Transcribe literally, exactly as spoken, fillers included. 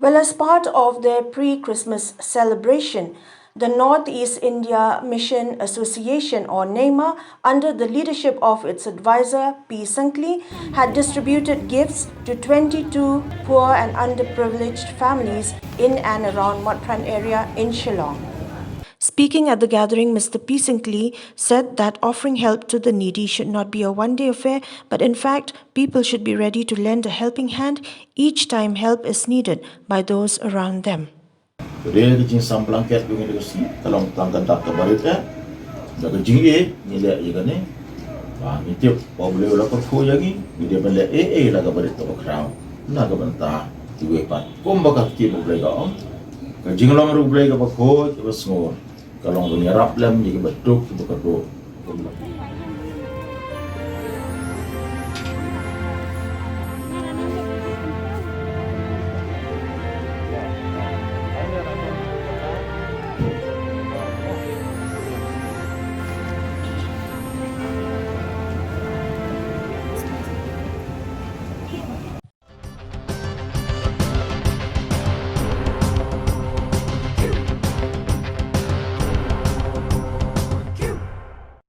Well, as part of their pre-Christmas celebration, the Northeast India Mission Association, or nema, under the leadership of its advisor P Sankli, had distributed gifts to twenty-two poor and underprivileged families in and around Motphran area in Shillong. Speaking at the gathering, Mister P Sankli said that offering help to the needy should not be a one-day affair, but in fact, people should be ready to lend a helping hand each time help is needed by those around them. Ka dei ka jingsam blanket ba ngi da ka sngi ka long tang ka dak ka barit eh. Da ka jingeh ngi leh ïa kane. Ba ngi tip ba U Blei u la kyrkhu ïa ngi, ngi dei ban leh eh eh la ka barit kaba khraw na ka bynta kiwei pat. Kumba ka ktien U Blei ka ong, ka jinglong ruh U Blei kaba khuid kaba sngur ka long ban ïarap lem ïa kiba duk kiba kordor.